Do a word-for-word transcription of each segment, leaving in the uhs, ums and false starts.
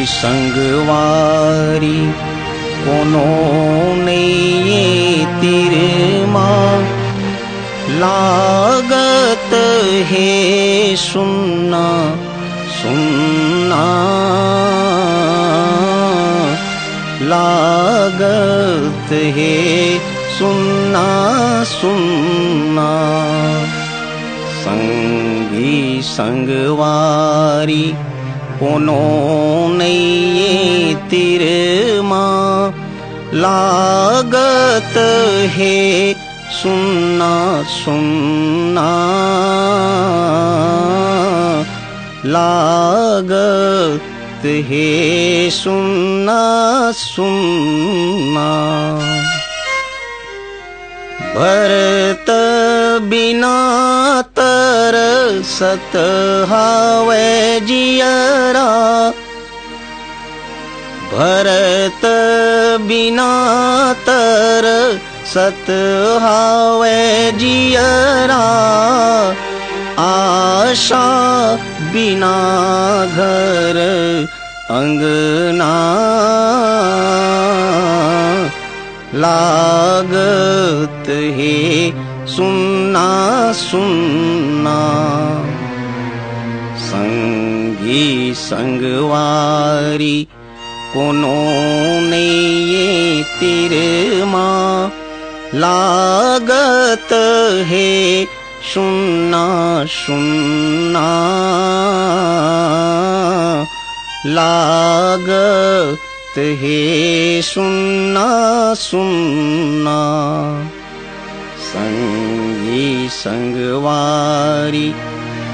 संगवारी कोनो नइये तीर मा, लागत हे सुन्ना सुन्ना, लागत हे सुन्ना सुन्ना। संगी संगवारी कोनो नइये तीर मा, लागत हे सुन्ना सुन्ना, लागत हे सुन्ना सुन्ना। भरत बिना तरसत हावय जियरा, भरत बिना तरसत हावय जियरा, आशा बिना घर अंगना, लागत हे सुन्ना सुन्ना। संगी संगवारी कोनो नइये तीर मा, लागत हे सुन्ना सुन्ना, लागत हे सुन्ना सुन्ना। संगी संगवारी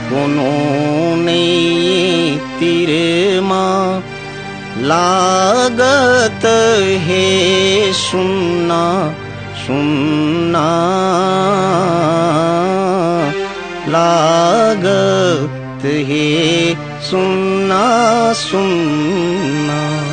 कोनो नइये तीर मा, लागत हे सुन्ना सुन्ना, लागत हे सुन्ना सुन्ना।